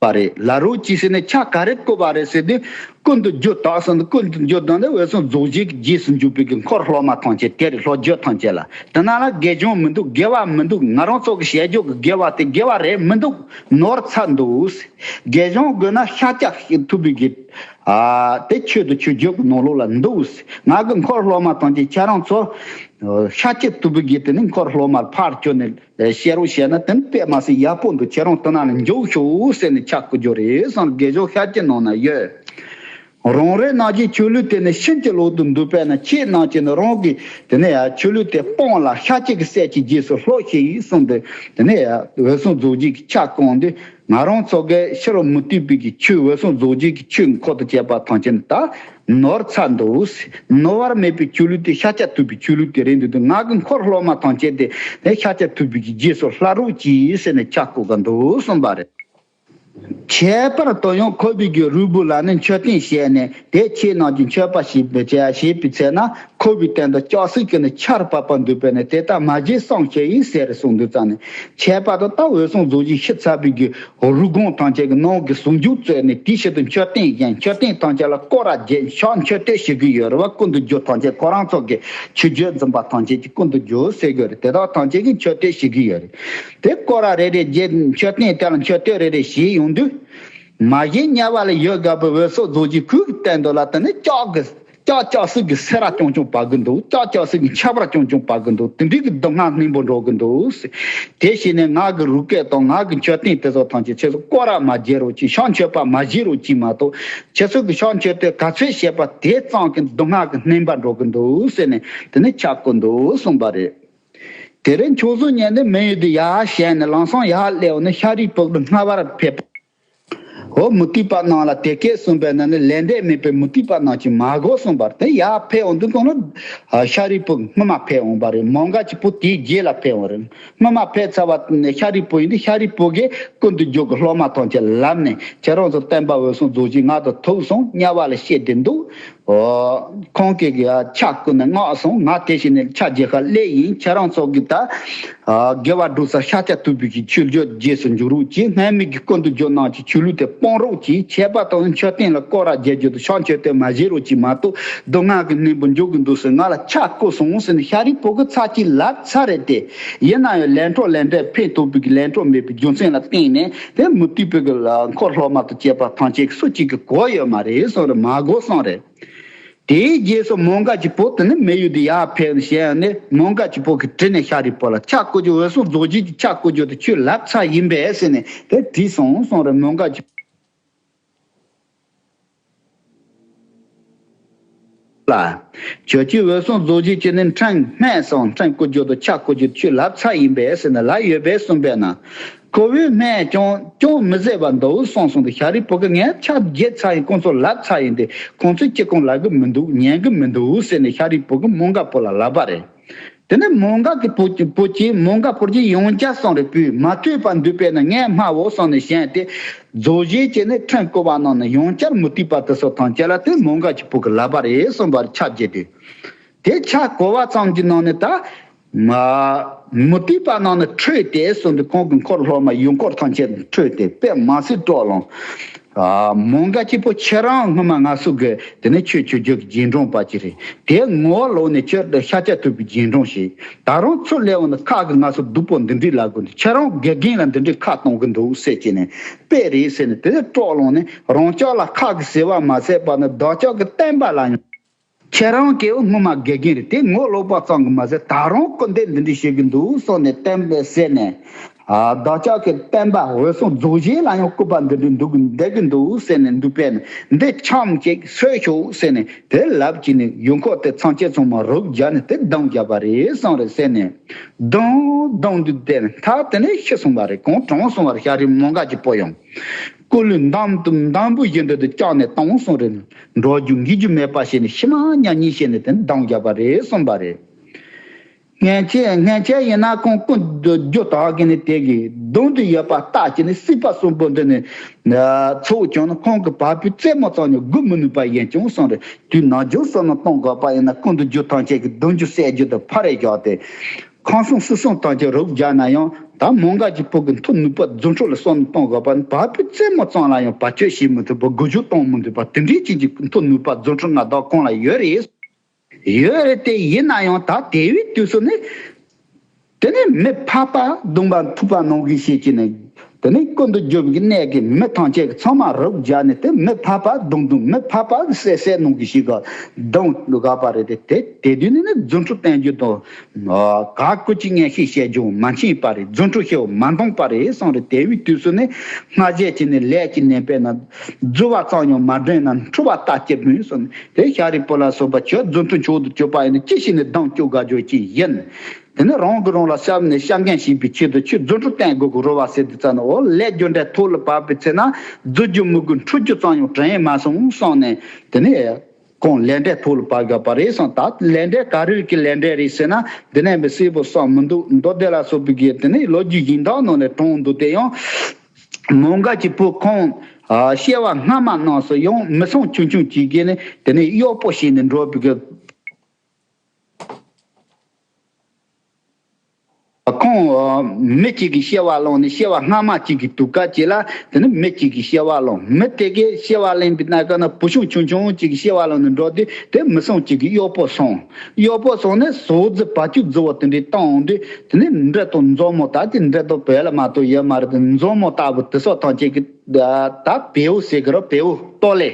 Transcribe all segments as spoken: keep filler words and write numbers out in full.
པ་རེད། ལ་རོ་ཅི་ཟེར་ནས་ཕྱག་ག་རེ་བཀོད་པ་རེད་ཟེར་དུས། ཀུན་ཏུ་རྒྱུ་དག་ཟེར་ནས། ཀུན་ཏུ་རྒྱུ་དག་ནི་འོད་སྲུང་རྫོགས་བྱེད་ཀྱི་རྗེས་སུ་འཇུག་པའི་གི་འཁོར་སློབ་མ་ཐམས་ཅད་དེ་རེད། སློབ་བརྒྱུད་ཐམས་ཅད་ལ། དེ་ན་ལ་དགེ་སྦྱོང་མི་འདུག། དགེ་བ་མི་འདུག། ང་རང་ཚོ་གི་བྱེད་རྒྱུ་གི་དགེ་བ་དེ་དགེ་བ་རེད་མི་འདུག། ནོར་ཚར་འདུག། དགེ་སྦྱོང་དགོས་ན་ཤཱཀྱ་ཐུབ་པའི་གི། ཨ། དེ་ཆོས་དང་ཆོས་བརྒྱུད་ཀྱི་ནང་ལོགས་ལ་འདུག། ང་གི་འཁོར་སློབ་མ་ཐམས་ཅད་ཁྱེད་རང་ཚོ། ཤཱཀྱ་ཐུབ་པའི་གི་དེ་ནི་འཁོར་སློབ་མར་ཕར་བསྐྱོད་ནས་བཤད་རོགས་བྱས་ན་དེ་ནི་དཔེ་མ་སྲིད་ཡག་པོ་འདུག། ཁྱེད་རང་དེ་ན་ལ་འཇུག་ཤོག་ཟེར་ནས་ཕྱག་བསྐུར་རྒྱུ་རེད་བསམ། དགེ་སྦྱོང་ཤཱཀྱ་ནང་ན་ཡོད། རང་རེ་རྣམས་ཀྱི་ཆོས་ལུགས་དེ་ནི་ཕྱིན་ཅི་ལོག་ཏུ་འདུག་པས་ན། ཁྱེད་རྣམས་ཀྱིས་ནི་རང་གི་དེ་ནས་ཡང་ཆོས་ལུགས་དེ་སྤོངས་ལ། ཤཱཀྱ་གི་སྲས་ཀྱི་རྗེས་སུ་སློབས་ཤིག་གསུངས་ཏེ། དེ་ནས་ཡང་འོད་སྲུང་རྫོགས་བྱེད་ཀྱི་ཕྱག་བསྐུར་དུས། ང་རང་ཚོ་གིས་ཕྱི་རུ་མུ་སྟེགས་པའི་གི་ཆོས། འོད་སྲུང་རྫོགས་བྱེད་ཀྱི་ཆོས་འཁོར་དང་བཅས་པ་ཐམས་ཅད་ད་ནོར་ཚར་འདུག། ནོར་བ་མེད་པའི་ཆོས་ལུགས་དེ་ཤཱཀྱ་ཐུབ་པའི་ཆོས་ལུགས་དེ་རེད་འདུག། དེ་ང་གི་འཁོར་སློབ་མ་ཐམས་ཅད་དེ་ནི་ཤཱཀྱ་ཐུབ་པའི་གི་རྗེས་སུ་སློབ་རོགས་གྱིས་ཟེར་ནས་ཕྱག་བསྐུར་གི་འདུག་གསུངས་པ་རེད། ཁྱད་པར་དུ་ཡང་ཁོ་པའི་གི་རུས་བུ་ལ་ནི་མཆོད་རྟེན་བྱས་ནས། དེ་ཁྱེད་རྣམས་ཀྱིས་མཆོད་པ་བྱེད་པའི་བྱེད་པའི་ཚེ་ན། ཁོ་པའི་སྟེང་དུ་ལྕགས་སྲེག་གིས་ནི་ཆར་བབས་པ་འདུག་པས་ན། དེ་ལྟར་མ་བྱེད་བསམ་ཤེས་ཡིན་ཟེར་གསུངས་འདུག་ཙང་ནས། ཁྱད་པར་དུ་ད་འོད་སྲུང་རྫོགས་བྱེད་ཤི་ཚར་བའི་གི་རུས་གོང་ཐམས་ཅད་ཀྱི་ནང་གི་ཟུང་འཇུག་བཙོས་ནས། དེའི་ཕྱིར་དུ་མཆོད་རྟེན་བཞེངས། མཆོད་རྟེན་ཐམས་ཅད་ལ་སྐོར་ར་བརྒྱབ། ཕྱག་མཆོད་བསྟོད་བྱེད་ཀྱི་ཡོད་རེད་བ། ཀུན་ཏུ་རྒྱུ་ཐམས་ཅད། ཁོ་རང་ཚོ་གི་ཆོས་བརྒྱུད་འཛིན་པ་ཐམས་ཅད་ཀྱིས་ཀུན་ཏུ་རྒྱུ་ཟེར་གྱི་ཡོད་རེད། དེ་དག་ཐམས་ཅད་ཀྱིས་མཆོད་བསྟོད་བྱེད་ཀྱི་ཡོད་རེད། དེ་སྐོར་ར་རེ་རེ་བརྒྱབ། མཆོད་རྟེན་དེ་ལ་མཆོད་བསྟོད་རེ་རེ་བྱས་ཡོང་དུས། མ་གཞི་དམྱལ་བ་ལ་ཡོད་དགའ་བའི་འོད་སྲུང་རྫོགས་བྱེད་ཁོའི་སྟེང་དུ་ལ་དེ་ནི་ལྕགས་ཀྱི་ལྕགས་ལྕགས་སྲེག་གི་སེར་བ་རྐྱང་རྐྱང་བབས་ཀྱི་འདུག། ལྕགས་ལྕགས་སྲེག་གི་ཆར་པ་རྐྱང་རྐྱང་བབས་ཀྱི་འདུག། དེ་འདྲའི་གི་སྡུག་བསྔལ་སྣུན་པོ་འགྲོ་གི་འདུག། དེ་བྱས་ནས་ང་གི་རུས་སྐལ་དང་ང་གི་མཆོད་རྟེན་དེ་ཚོ་ཐམས་ཅད་ཁྱེད་ཚོ་སྐོར་ར་མ་བརྒྱབ་རོགས་གྱིས། ཕྱག་མཆོད་པ་མ་བྱེད་རོགས་གྱིས་མ་གཏོགས། ཁྱེད་ཚོ་གི་ཕྱག་མཆོད་བསྟོད་ག་ཚོད་བྱས་པ་དེ་ཙམ་གྱི་སྡུག་བསྔལ་གྱི་སྣུན་པ་འགྲོ་གི་འདུག་ཟེར་ནས་དེ་ནི་ཕྱག་བསྐུར་འདུག་གསུངས་པ་རེད། དེ་རིང་ཆོས་གཟུགས་བརྙན་འདི་མི་ཡུལ་དུ་ཡར་བཞེངས་ནས། ལམ་སང་ཡར་སླེབས་ནས་ཤཱ་རིའི་བུ་གི་སྔ་བར་ཕེབས། འོ། མུ་སྟེགས་པ་རྣམས་ལ་དེ་སྐད་གསུངས་པས་ན་ནི། ལས་འབྲས་མེད་པའི་མུ་སྟེགས་པ་རྣམས་ཀྱིས་མ་གོ་གསུངས་པ་རེད། དེ་ཡར་ཕེབས་འོང་དུས་སྒང་ལ་ཤཱ་རིའི་བུ་སྔོན་མ་ཕེབས་འོང་བ་རེད། མོའུ་འགལ་གྱི་བུ་དེའི་རྗེས་ལ་ཕེབས་འོང་རེད། སྔོན་མ་ཕེབས་ཚར་བ་ནི་ཤཱ་རིའི་བུ་ཡིན་དུས། ཤཱ་རིའི་བུ་གིས་ཀུན་ཏུ་རྒྱུ་གི་སློབ་མ་ཐམས་ཅད་ལབ་ནས། ཁྱེད་རང་ཚོ་སྟོན་པ་འོད་སྲུང་རྫོགས་བྱེད་ང་དང་ཐུག་སོང་། དམྱལ་བ་ལ་སྐྱེས་ཏེ་འདུག། ཨོ། ཁོང་གིས་ཕྱག་བསྐུར་ནས་མངགས་སོང་། ང་དེ་བཞིན་ནས་ཕྱག་རྒྱ་ཁ་སླེབས་ཡིན། ཁྱེད་རང་ཚོ་གིས་ད། ཨ། དགེ་བ་སྒྲུབ་ས་ཤཱཀྱ་ཐུབ་པའི་གི་ཆོས་བརྒྱུད་རྗེས་སུ་འཇུག་རོགས་གྱིས། སྔོན་མའི་གི་ཀུན་ཏུ་རྒྱུ་རྣམས་ཀྱི་ཆོས་ལུགས་དེ་སྤོང་རོགས་གྱིས། ཁྱད་པར་དུ་མཆོད་རྟེན་ལ་སྐོར་ར་རྒྱག་རྒྱུ་དང་ཕྱག་མཆོད་བསྟོད་མ་བྱེད་རོགས་གྱིས་མ་གཏོགས། སྡུག་བསྔལ་གྱི་སྣུན་པོ་འཇུག་གི་འདུག་ཟེར་ང་ལ་ཕྱག་བསྐུར་སོང་ཟེར་ནས་ཤཱ་རིའི་བུ་གིས་ཚར་གཅིག་ལབ་ཚར་རེད་དེ། ཡིན་ན་ཡང་ལས་འཕྲོ་ལས་འབྲས་ཕན་ཐོགས་པའི་གི་ལས་འཕྲོ་མེད་པའི་རྒྱུ་མཚན་ལ་བརྟེན་ནས། དེ་མུ་སྟེགས་པའི་གི་འཁོར་སློབ་མ་དང་བཅས་པ་ཐམས་ཅད་སུ་གཅིག་གིས་གོ་ཡོད་མ་རེད་གསུངས་རེད། མ་གོ་གསུངས་རེད། དེའི་རྗེས་སུ་མོའུ་འགལ་གྱི་བུ་དེ་ནི་མི་ཡུལ་དུ་ཡར་ཕེབས་ནས་བྱས་ནས། མོའུ་འགལ་གྱི་བུ་གིས་དྲིས་ནས་ཤཱ་རིའི་བུ་ལ། ཕྱག་བསྐུར་རྒྱུ། འོད་སྲུང་རྫོགས་བྱེད་ཀྱི་ཕྱག་བསྐུར་རྒྱུ་དེ་ཁྱོད་ལབ་ཚར་ཡིན་པས་ཟེར་ནས་དེ་དྲིས་སོང་གསུངས་རེད། མོའུ་འགལ་གྱི་ལ། ཁྱོད་ཀྱིས་འོད་སྲུང་རྫོགས་བྱེད་ཀྱི་ནི་ཕྲེང་སྨད་སོང་། ཕྲེང་བསྐུར་རྒྱུ་དང་ཕྱག་བསྐུར་རྒྱུ་ཁྱོད་ལབ་ཚར་ཡིན་པས་ཟེར་ནས་ལབ་ཡོད་པས་གསུངས་པས་ན། ཁོ་བོས་སྨྲས་ཀྱང་ཅུང་མི་བཟད་པར་འདུག་གསུངས་སོང་དུས། ཤཱ་རིའི་བུ་གིས་ངས་ཕྱག་བརྒྱབ་ཚར་ཡིན། ཁོང་ཚོ་ལབ་ཚར་ཡིན་ཏེ། ཁོང་ཚོས་ཅི་གང་ལབ་གི་མི་འདུག། ཉན་གི་མི་འདུག་ཟེར་ནས་ཤཱ་རིའི་བུ་གིས་མོའུ་འགལ་བུ་ལ་ལབ་པ་རེད། དེ་ནས་མོའུ་འགལ་གྱི་བུ་བུ་གིས་མོའུ་འགལ་བུ་གིས་ཡང་བསྐྱར་གསུངས་རེད། བུས་མ་ཐོས་པར་འདུག་པས་ན་ངས་སྨྲ་འོ་གསུངས་ནས་བྱས་ཏེ། རྫོགས་བྱེད་ཀྱི་ནི་ཕྲེང་བསྐུར་བ་རྣམས་ནི་ཡང་བསྐྱར་མུ་སྟེགས་པ་དེ་ཚོ་ཐམས་ཅད་ལ་དེ་མོའུ་འགལ་གྱི་བུ་གིས་ལབ་པ་རེད་གསུངས་པར་ཁྱབ་བྱས་ཏེ། དེ་ཕྱག་གོ་བ་ཙམ་གྱི་ནང་ནས་ད། མ། མུ་སྟེགས་པ་རྣམས་ནི་ཁྲོས་ཏེ་གསུངས་ཏེ། ཁོང་གི་འཁོར་སློབ་མ་ཡུལ་འཁོར་ཐམས་ཅད་ཁྲོས་ཏེ་དཔེ་མ་སྲིད་སྤྲོ་ལངས། ཨ། མོའུ་འགལ་གྱི་བུ་ཁྱེད་རང་སྔོན་མ་ང་ཚོ་གི་དེ་ནས་ཆོས་ཆོས་བརྒྱུད་ཀྱི་རྗེས་འབྲང་པ་ཅིག་རེད། དེ་ངོ་ལོག་ནས་ཁྱོད་ཤཱཀྱ་ཐུབ་པའི་རྗེས་འབྲང་བྱས། ད་རུང་ཚུར་སླེབས་འོང་ན་ཁ་གིས་ང་ཚོ་སྡུག་པོ་འདི་འདྲས་ལབ་དགོས་འདུག། ཁྱེད་རང་དགེ་རྒན་ལ་འདི་འདྲས་ཁ་གཏོང་གི་འདུག་ཟེར་གྱི་ནས་དཔེ་རེད་ཟེར་ནས་དེ་ནས་སྤྲོ་ལངས་ནས། རང་ཅག་ལ་ཁ་གིས་ཟེར་བ་མ་ཟད་པ་ནི་བདག་ཅག་གི་བསྟན་པ་ལ་ཡང་། ཁྱེད་རང་སྐྱེ་བོ་སྔོན་མ་དགེ་རྒན་རེད། དེ་ངོ་ལོག་པ་ཙམ་གྱིས་མ་ཟད་ད་རུང་སྐུར་འདེབས་འདི་འདྲ་བྱེད་ཀྱི་འདུག་གསུངས་ནས་བསྟན་པ་ཟེར་ནས། ཨ། བདག་ཅག་གི་བསྟན་པ་འོད་སྲུང་རྫོགས་བྱེད་ལ་ཡང་སྐུར་པ་འདི་འདྲ་འདུག་འདེབས་ཀྱི་འདུག་ཟེར་ནས་འདུག་པས་ན། འདི་འཆམ་ཅིག་གསོད་ཤོག་ཟེར་ནས་དེ་ལབ་ཀྱིས་ནས་ཡུལ་འཁོར་དེ་ཐམས་ཅད་ཚང་མ་རུབ་རྒྱག་ནས་དེ་སྡང་བརྒྱབ་པ་རེད་གསུངས་རེད་ཟེར་ནས། སྡང་སྡང་དུས་དེ་ནས་ད་དེ་ནས་ཤི་སོང་བ་རེད། གང་དྲག་སོང་བ་རེད། ཤཱ་རིའི་མོའུ་འགལ་གྱི་བུ་ཡང་། སྐུ་ལུས་འདམ་དུ་འདམ་བུ་བཞིན་དུ་བཅག་ནས་བཏང་སོང་རེད། འགྲོ་རྒྱུ་འགུལ་རྒྱུ་མེད་པ་བྱས་ནས་ཕྱི་མ་ཉལ་ཉལ་བྱས་ནས་དེ་སྡང་བརྒྱབ་པ་རེད་གསུངས་པ་རེད། སྔན་ཆད་སྔན་ཆད་ཡིན་ན་ཁོང་ཀུན་ཏུ་རྒྱུ་དག་གིས་ནི་དེ་གི་གདོང་དུ་ཡོད་པ་བལྟས་ཀྱིས་ནི་སྲིད་པ་གསུམ་པོ་འདི་ནི་ཚུགས་ཀྱང་ནི་ཁོང་གི་བ་སྤུའི་རྩེ་མོ་ཙམ་ཡང་སྒུར་མི་ནུས་པ་ཡིན་ཀྱང་གསུངས་རེད། དུས་ནམ་རྒྱུན་བསམ་བློ་གཏོང་དགོས་པ་ཡིན་ན་ཀུན་ཏུ་རྒྱུ་ཐམས་ཅད་ཀྱི་གདུང་རྒྱུད་བསད་རྒྱུ་དང་ཕ་རེ་བཞག་སྟེ། ཁམས་གསུམ་སྲིད་གསུམ་ཐམས་ཅད་རུབ་རྒྱག་ན་ཡང་ ད་མོའུ་འགལ་གྱི་བུ་གི་མཐོ་ནུས་པ་རྫུ་འཕྲུལ་ལ་སོགས་ནས་གཏོང་དགོས་པ་ནི། བ་སྤུའི་རྩེ་མོ་ཙམ་ལ་ཡང་བེད་སྤྱོད་བྱེད་མི་ཐུབ་པ། འགུལ་སྐྱོད་གཏོང་མི་ཐུབ་པ། དེ་འདྲའི་ཅན་གྱི་མཐོ་ནུས་པ་རྫུ་འཕྲུལ་ང་བདག་ཁོང་ལ་ཡོད་རེད། ཡོད་རེད་དེ། ཡིན་ན་ཡང་ད་དེ་བའི་དུས་སུ་ནི། དེ་ནས་མི་ཕལ་པ་བརྡུངས་པ་འཐུག་པ་གནང་གི་ཞེས་བྱས་ནས། དེ་ནས་ཀུན་ཏུ་རྒྱུ་བའི་གནས་ཀྱི་མི་ཐམས་ཅད་ཀྱི་ཚང་མ་རུབ་རྒྱག་ནས། དེ་མི་ཕལ་པ་བརྡུངས་བརྡུངས། མི་ཕལ་པ་བསད་བསད་གནང་གི་ཞེས་ག་བརྡུངས་དགོས་པ་རེད་དེ། དེ་དེ་དུས་ནས་ནི་རྫུ་འཕྲུལ་བསྟན་རྒྱུ་དང་། ག་སྐུ་ཅི་ངན་ཤེས་བཤད་རྒྱུ་མ་མཁྱེན་པ་རེད། རྫུ་འཕྲུལ་ཞེས་པ་མ་མཐོང་པ་རེད་གསུངས་རེད། དེ་བའི་དུས་སུ་ནི་སྔ་རྗེས་ཀྱི་ནི་ལས་ཀྱི་ནན་པས་ན། རྫུ་བ་ཙམ་ཡང་མ་འདྲེན་ན། འཁྲུལ་བ་ལྟ་སྐྱེ་མིན་གསུངས་ནས། དེ་ཤཱ་རིའི་བུ་ལ་སོགས་པ་ཁྱོད་རྫུ་འཕྲུལ་མཆོག་ཏུ་གྱུར་པ་ཡིན་ན། ཅི་ཞིག་ནས་བརྡུངས་སྐྱོབ་དགའ་འཇོག་ཅིག་ཡིན། དེ་ནི་རང་གིས་རང་ལ་བསྐྱབས་ནས་བསྐྱབ་མཁན་བྱེད་པའི་ཆེད་དུ་ཁྱོད་རྫུ་འཕྲུལ་བསྟན་དགོས་ཀྱི་རེད་པ་ཟེར་དུས་ཙམ་ན། འོ་ལས་རྒྱུ་འབྲས་ཐོག་ལ་བབས་པའི་ཚེ་ན། རྫུ་རྒྱུ་མི་དགོས་འཁྲུལ་རྒྱུ་ཙམ་ཡང་དྲན་མ་སོང་གསུངས་ནས། དེ་ནས་ཁོང་ལས་འབྲས་ཐོག་ལ་བབས་དགོས་པ་རེད་གསུངས། ད་ལས་འབྲས་ག་རེ་གི་ལས་འབྲས་རེད་ཟེར་ན། འདི་ནས་མི་སྲིད་པོ་བསམ་མི་འདུག་མདོ་སྡེ་ལ་སོགས་པའི་གི་དེ་ནས་ལོ་རྒྱུས་སྦྱིན་བདག་ནང་ནས་དྲངས་འདུག་དེ་ཡང་མོའུ་འགལ་གྱི་བུ་ཁོང་། ཨ། སྐྱེ་བ་སྔ་མ་རྣམས་སུ་ཡང་མི་སྲུན་ཆུང་ཆུང་གཅིག་གིས་ནི་དེ་ནས་གཡོག་པོ་བྱས་ནས་འགྲོ་བའི་གི། ཁོང་། ཨ། མི་གཅིག་གིས་སྐྱེ་བ་བླངས་ནས། སྐྱེ་བ་སྔ་མ་གཅིག་གི་དུས་སྐབས་ཅིག་ལ་དེ་ནི་མི་གཅིག་གིས་སྐྱེ་བ་བླངས། མི་དེ་གིས་སྐྱེ་བ་ལེན་པའི་སྣ་ཁ་ན་བུ་ཆུང་ཆུང་ཆུང་གཅིག་གིས་སྐྱེ་བ་བླངས་ནས་འགྲོ་དུས། དེ་མི་སྲུན་གཅིག་གིས་གཡོག་པོ་བཟུང་། གཡོག་པོ་བཟུང་ནས་ཟོག་རྫི་བ་ཕྱུགས་རྫི་བོ་དེ་འདྲའི་བཏང་འོང་དུས། དེ་ནི་འབྲི་དང་མཛོ་མོ། ད་དེ་འབྲི་དང་བོད་ལ་མ་གཏོགས་ཡོད་མ་རེད་དེ། མཛོ་མོ་ལྟ་བུ་དེ་སོགས་ཐམས་ཅད་ཀྱིས། ད་བེའུ་ཟེར་གི་རེད། བེའུ་ལྟོ་ལེ།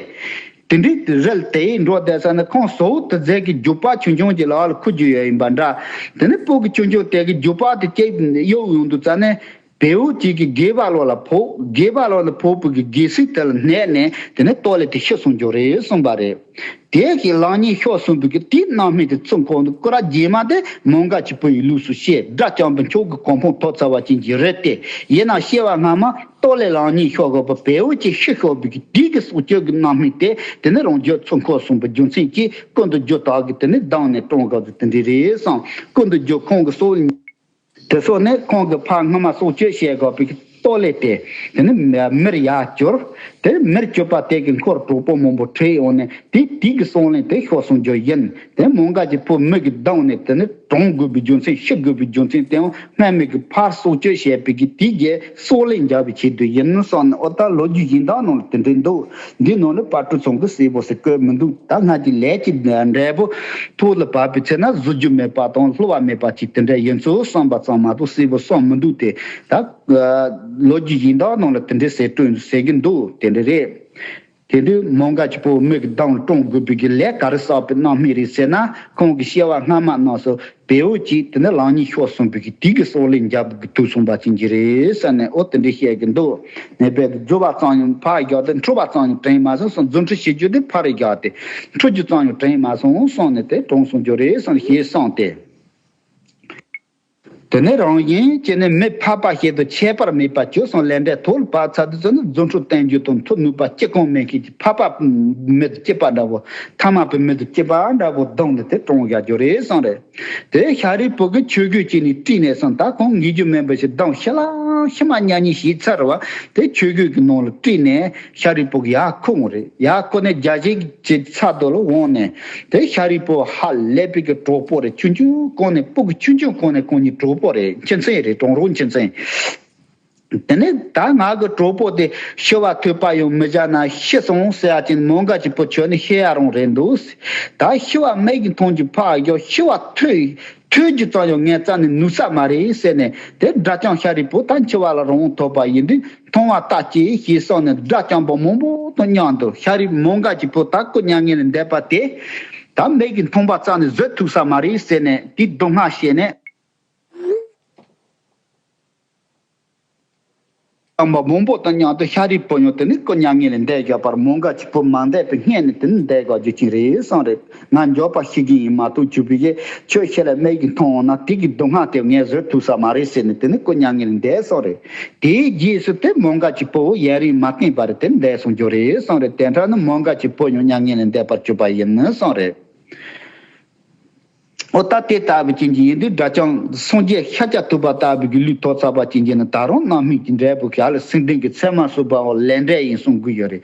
དེ་འདྲའི་རལ་དེ་ཡི་འགྲོ་བསྡད་ས་ནི། ཁོང་ཟོག་དེ་རྫི་གི་རྒྱུག་པ་ཆུང་ཆུང་གི་ལག་ལ་འཁུར་རྒྱུ་ཡོད་ཡིན་པ་འདྲ། དེ་ནི་སྤུ་གུ་ཆུང་ཆུང་དེ་གི་རྒྱུག་པ་དེ་གཅིག་གཡུག་ཡོང་དུས་ཙམ་ནས། བེའུ་གཅིག་གིས་སྒལ་པ་ལོགས་ལ་ཕོག་སྒལ་པ་ལོགས་ལ་ཕོག་པའི་གི་སྒལ་ཚིགས་དེ་ལ་མནན་ནས། དེ་ནས་ལྟོ་ལེ་དེ་ཤི་སོང་རྒྱུ་རེད་གསུངས་པ་རེད། དེ་གི་ལང་ཉིན་ཤོར་སོང་བའི་གི་དེའི་རྣམ་སྨིན་དེ་ཚུར་འཁོར་འདུག་སྐུ་ར་རྗེས་མ་དེ་མོའུ་འགལ་གྱི་བུ་ཡི་ལུས་སུ་སྐྱེས། དགྲ་བཅོམ་པའི་མཆོག་གི་གོ་འཕང་ཐོབ་ཚར་བ་ཅན་གྱི་རེད་དེ། ཡིན་ན་སྐྱེ་བ་སྔ་མ་ལྟོ་ལེ་ལང་ཉིན་ཤོར་དགོས་པ། བེའུ་གཅིག་ཤི་ཤོར་བའི་གི་དེ་གི་སྲོག་གཅོད་ཀྱི་རྣམ་སྨིན་དེ། དེ་ནི་རང་རྒྱུད་ཚུར་འཁོར་སོང་བའི་རྒྱུ་མཚན་གྱིས། ཀུན་ཏུ་རྒྱུ་དག་གིས་དེ་ནི་བརྡུངས་ནས་བཀྲོངས་དགོས་ཚུལ་དེ་འདྲ་རེད་གསུངས། ཀུན་ཏུ་རྒྱུ་ཁོང་གི་སྲོག་དེ་སོགས་ནི་ཁོང་གིས་ཕར་སྔ་མ་སྲོག་གཅོད་བྱས་དགོས་པའི་ལྟོ་ལེ་དེ། དེ་ནི་མིར་ཡར་གྱུར། དེ་མིར་གྱུར་པ་དེ་གི་འཁོར་གྲོགས་པོ་མང་པོ་ཁྲིད་ཡོང་ནས། དེ་དེ་གི་སྲོག་ལན་དེ་ཤོར་སོང་རྒྱུ་ཡིན། དེ་མོའུ་འགལ་གྱི་བུ་མི་གིས་བརྡུངས་ནས། དེ་ནི་བཀྲོངས་དགོས་པའི་རྒྱུ་མཚན། ཤི་དགོས་པའི་རྒྱུ་མཚན་དེའང་སྔ་མའི་གི་ཕར་སྲོག་གཅོད་བྱས་པའི་གི་དེ་གི་སྲོག་ལན་འཇལ་བའི་ཆེད་དུ་ཡིན་གསུངས་ནས། འོ་ད་ལོ་རྒྱུས་གཞན་དག་ནང་ལ་དེ་འདྲ་འདུག་འདི་ནང་ལ་དཔལ་སྤྲུལ་ཚང་གིས་གསལ་པོ་ཞིག་བཀོད་མི་འདུག་ད་སྔར་གྱི་ལས་ཀྱི་འབྲས་བུ་ཐོག་ལ་བབས་པའི་ཚེ་ན། གཟོད་རྒྱུ་མེད་པ་དང་བསླུ་བ་མེད་པ་ཅིག་དེ་འདྲ་ཡིན་ཚུལ་གསུངས་པ་ཙམ་མ་གཏོགས་གསལ་པོ་གསུངས་མི་འདུག་སྟེ། ད་ལོ་རྒྱུས་གཞན་དག་ནང་ལ་དེ་འདྲ་ཟེར་སྲོལ་ཟེར་གྱི་འདུག་དེ་འདྲ་རེད། དེ་དུས་མོའུ་འགལ་གྱི་བུ་མི་གིས་བརྡུངས་བཀྲོངས་དགོས་པའི་གི་ལས་ག་རེ་བསགས་པའི་རྣམ་སྨིན་རེད་ཟེར་ན། ཁོང་གི་སྐྱེ་བ་སྔ་མ་རྣམས་སུ་བེའུ་གཅིག་དེ་ནི་ལང་ཉིན་ཤོར་སོང་བའི་གི་དེ་གི་སྲོག་ལན་འཇལ་བའི་གི་ཐུག་སོང་པ་ཅན་གྱི་རེད་ཟེར་ནས། འོ་དེ་འདྲ་བཤད་ཀྱི་འདུག་ནས་བས་རྫུ་བ་ཙམ་ཡང་ཕར་བཞག་སྟེ། འཁྲུལ་བ་ཙམ་ཡང་དྲན་མ་སོང་གསུངས། རྫུ་འཕྲུལ་བྱེད་རྒྱུ་དེ་ཕར་བཞག་སྟེ། འཁྲུལ་རྒྱུ་ཙམ་ཡང་དྲན་མ་སོང་གསུངས་ནས་དེ་བཀྲོངས་སོང་རྒྱུ་རེད་གསུངས་ཞེས་གསུངས་ཏེ། དེ་ནས་རང་བཞིན་གྱིས་ནི་མི་ཕལ་པ་ཞིག་ཏུ་ཁྱད་པར་མེད་པར་གྱུར་སོང་། ལས་འབྲས་ཐོག་ལ་བབས་ཚར་དུས་ཙམ་ནས། རྫུ་འཕྲུལ་བསྟན་རྒྱུ་དང་མཐོ་ནུས་པ་གཅིག་ཀྱང་མེད་མཁན་གྱི་ཕལ་པ་མི་དང་གཅིག་པ་འདྲ་བོ། ཐ་མལ་པའི་མི་དང་གཅིག་པ་འདྲ་བོ་བརྡུངས་ནས་དེ་བཀྲོངས་བཞག་རྒྱུ་རེད་གསུངས་རེད། དེ་ཤཱ་རིའི་བུ་གིས་ཆོས་གོས་གྱོན་ནས་དཀྲིས་ནས་སོང་། ད་ཁོང་ངེས་རྒྱུ་མེད་པ་ཞིག་བརྡུངས། ཤི་ལ་ཤི་མ་ཉལ་ཉལ་བྱས་ཚར་བ་དེ་ཆོས་གོས་ཀྱི་ནང་ལ་དཀྲིས་ནས་ཤཱ་རིའི་བུ་གིས་ཡར་འཁུར་འོང་རེད། ཡར་འཁུར་ནས་རྒྱལ་བྱེད་ཀྱི་ཚལ་དུ་ལ་འོངས་ནས། དེ་ཤཱ་རིའི་བུ་ཧ་ལས་པའི་གི་གྲོགས་པོ་རེད། ཆུང་ཆུང་གོང་ནས། སྤུ་གུ་ཆུང་ཆུང་གོང་ནས་ཁོང་གཉིས་གྲོགས་པོ་རེད། ཁྱིམ་མཚེས་རེད། གྲོང་རོགས་ཁྱིམ་མཚེས། དེ་ནས་ད་ང་གི་གྲོགས་པོ་དེ་ཤི་བ་ཐོས་པ་ཡང་མི་བྱ་ན། ཤི་སོང་ཟེར་ཡ་ཅིག་མོའུ་འགལ་གྱི་བུ་ཁྱོད་ནི་ཤི་ཡ་རང་རེད་འདུག་ད་ཤི་བ་མིག་གིས་མཐོང་རྒྱུ་ཕར་བཞག་ཤི་བ་ཐོས་ཐོས་རྒྱུ་ཙམ་ཡང་ངའི་རྩ་ནས་ནུས་ས་མ་རེད་ཟེར་ནས། དེ་དགྲ་བཅོམ་ཤཱ་རིའི་བུ་ད་འཆི་བ་ལ་རང་དབང་ཐོབ་པ་ཡིན་དུས། མཐོང་བ་ལྟ་ཅི་ཞེས་གསུངས་ནས། དགྲ་བཅོམ་པ་མང་པོ་དང་མཉམ་དུ་ཤཱ་རིའི། མོའུ་འགལ་གྱི་བུ་ད་སྐུ་མྱ་ངན་ལས་འདས་པ་དེ་ད་མིག་གིས་མཐོང་བ་ཙམ་ནས་བཟོད་ཐུབ་ས་མ་རེད་ཟེར་ནས། དེ་སྡུག་བསྔལ་བྱས་ནས། དམ་པ་མང་པོ་དང་མཉམ་དུ་ཤཱ་རིའི་བུ་ཡང་དེ་ནི་སྐུ་མྱ་ངན་ལས་འདས་ཡོད་པར། མོའུ་འགལ་གྱི་བུ་མ་འདས་པའི་སྔོན་ནས་དེ་ནི་འདས་དགོས་རྒྱུ་ཅིག་རེད་གསུངས་རེད། ང་མགྱོགས་པ་ཤི་གི་ཡིན་མ་གཏོགས། ཁྱོད་ཀྱིས་ཁྱོད་ཤི་ལ་མིག་གིས་མཐོང་འོང་ན། དེ་གི་སྡུག་བསྔལ་དེ་ངས་བཟོད་ཐུབ་ས་མ་རེད་ཟེར་ནས། དེ་ནི་སྐུ་མྱ་ངན་ལས་འདས་སོང་རེད། དེའི་རྗེས་སུ་དེ་མོའུ་འགལ་གྱི་བུ་བོ་ཡུན་རིང་མ་བསྟེན་པར་དེ་འདས་སོང་རྒྱུ་རེད་གསུངས་རེད། དེ་འདྲ་ནི་མོའུ་འགལ་གྱི་བུ་ཡང་མྱ་ངན་ལས་འདས་པར་གྱུར་པ་ཡིན་གསུངས་རེད། འོ་ད་དེ་ལྟ་བུ་ཅན་གྱི་ཡིན་དུས་སྒྲ་བྱང་སངས་རྒྱས་ཤཱཀྱ་ཐུབ་པ་ལྟ་བུ་གི་ལུས་ཐོབ་ཚར་བ་ཅན་གྱི་ནི་ད་རུང་རྣམ་སྨིན་གྱི་འབྲས་བུ་ག་ལ་སེམས་ལྡན་གྱི་མཚན་མ་གསུམ་པའང་ལས་འབྲས་ཡིན་གསུང་གི་ཡོད་རེད།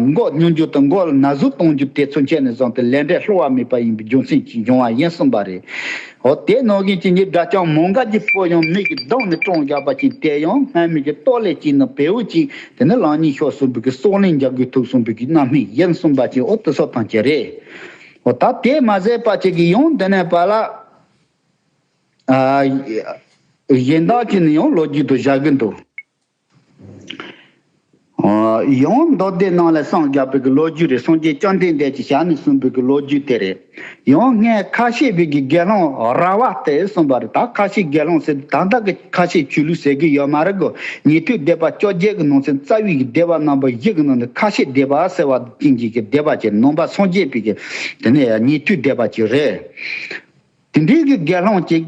མགོ་སྙོམས་རྒྱུ་དང་མགོ་ལ་ན་ཟུག་གཏོང་རྒྱུ་དེ་ཚུན་ཆད་ནས་བཟུང་སྟེ་ལས་འབྲས་བསླུ་བ་མེད་པ་ཡིན་པའི་རྒྱུ་མཚན་གྱིས་འབྱུང་བ་ཡིན་གསུངས་པ་རེད། འོ་དེ་ནང་བཞིན་ཅན་གྱི་སྒྲ་བྱང་མོའུ་འགལ་གྱི་སྤོས་ཡང་མིག་གིས་གདངས་ནས་བཀྲོངས་བཞག་པ་ཅན་དེ་ཡང་སྔ་མའི་གི་ལྟོ་ལས་ཅན་ནི་བེའུ་ཅན་དེ་ནི་ལག་གཉིས་ཤོར་གསུངས་པའི་གི་སྲོག་ལན་རྒྱག་དགོས་ཐུག་གསུངས་པའི་གི་རྣམ་སྨིན་ཡིན་གསུངས་པ་ཅན་འོ་དེ་ཚོ་ཐམས་ཅད་རེད། འོ་ད་དེ་མ་ཟད་པ་ཅིག་གིས་ཡང་འདི་ནས་པ་ལ། ཨ། གཞན་དག་ཅིག་ནི་ཡང་ལོ་རྒྱུས་དུ་བཞག་གི་འདུག་ཨ། ཡང་མདོ་སྡེ་ནང་ལ་སངས་རྒྱས་པའི་གི་ལོ་རྒྱུས་རེད། སངས་རྒྱས་བཅོམ་ལྡན་འདས་ཀྱིས་ཞལ་ནས་གསུངས་པའི་གི་ལོ་རྒྱུས་དེ་རེད། ཡང་སྔས་ཁ་ཤས་པའི་གི་དགེ་སློང་ར་བ་ཏི་གསུངས་པ་རེད། ད་ཁ་ཤས་དགེ་སློང་ཟེར་ད་ལྟ་གི་ཁ་ཤས་ཆོས་ལུགས་ཟེར་གི་ཡོད་མ་རེད་གོ། ཉན་ཐོས་སྡེ་པ་བཅོ་བརྒྱད་ཀྱི་ནང་ཚན་རྩ་བའི་གི་སྡེ་པ་རྣམ་པ་བཞི་གི་ནང་ནས་ཁ་ཤས་སྡེ་པ་ཟེར་བ་ཅན་གྱི་གི་སྡེ་པ་ཅན་ནང་པ་སངས་རྒྱས་པའི་གི་དེ་ནས་ཉན་ཐོས་སྡེ་པ་ཅིག་རེད། དེ་འདྲའི་གི་དགེ་སློང་ཅིག་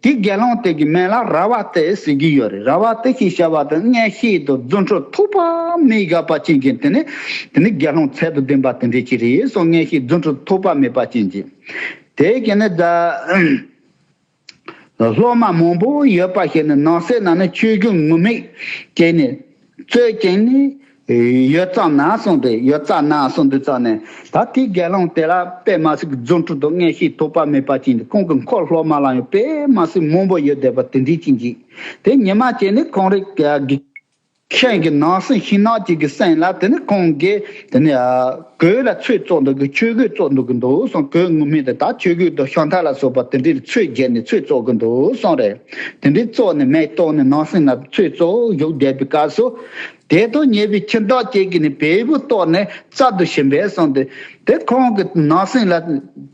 དེ་དགེ་སློང་དེ་གི་མིང་ལ་ར་བ་ཏི་ཟེར་གི་ཡོད་རེད། ར་བ་ཏི་ཞེས་བྱ་བ་དེ་མངོན་ཤེས་དང་རྫུ་འཕྲུལ་ཐོགས་པ་མེད་དགའ་བ་ཅན་གྱི་དེ་ནི་དེ་ནི་དགེ་སློང་ཚད་དང་ལྡན་པ་དེ་འདྲའི་ཅིག་རེད་སོང་། མངོན་ཤེས་རྫུ་འཕྲུལ་ཐོགས་པ་མེད་པ་ཅན་གྱི་དེ་གི་ནི་ད། སློབ་མ་མང་པོ་ཡོད་པ་ཞིག་ནི་ནང་གསེས་ན་ནི་ཆོས་གོས་ངུར་སྨྲིག་བྱས་ནས་རྩོད་ཅིང་ནི་ཡོད་ཙམ་ན་གསུངས་ཏེ་ཡོད་ཙམ་ན་གསུངས་དུས་ཙམ་ནས་ད་དེའི་དགེ་སློང་དེ་ལ་དཔེ་མ་སྲིད་ཀྱི་རྫུ་འཕྲུལ་དང་མངོན་ཤེས་ཐོགས་པ་མེད་པ་ཅན་གྱི་ཁོང་གི་འཁོར་སློབ་མ་ལ་ཡང་དཔེ་མ་སྲིད་མང་པོ་ཡོད་བསྡད་པ་དེ་འདྲའི་ཅན་གྱི་དེ་ཉི་མ་བྱས་ནས་ཁོང་རིགས་ཀྱི་ཁྱེད་ཀྱི་ནང་སེམས་ཤིང་ནགས་ཅིག་གི་སེམས་ལ་དེ་ནི་ཁོང་གིས་དེ་ནི་གོས་ལ་ཚོས་བཙོག་འདུག་གི་ཆོས་གོས་བཙོག་འདུག་གི་འདུག་སོང་། གོས་ངུར་སྨྲིག་དེ་དག་ཆོས་གོས་དང་ཤམ་ཐབས་ལ་སོགས་པ་དེ་འདྲའི་ཚོས་བརྒྱབ་ནས་ཚོས་བཙོག་གི་འདུག་སོང་རེད། དེ་འདྲའི་བཙོག་ནས་མེ་གཏོགས་ནས་ནང་སེམས་ལ་ཚོས་བཙོག་བཞུགས་བསྡད་པའི་སྐབས་སུ། དེ་དང་ཉེ་བའི་ཁྱིམ་བདག་ཅིག་གིས་ནི་བལ་པོ་གཏོར་ནས་བཙག་ཏུ་ཕྱིན་པས་སོང་སྟེ། དེ་ཁོང་གི་ནང་སེམས་ལ་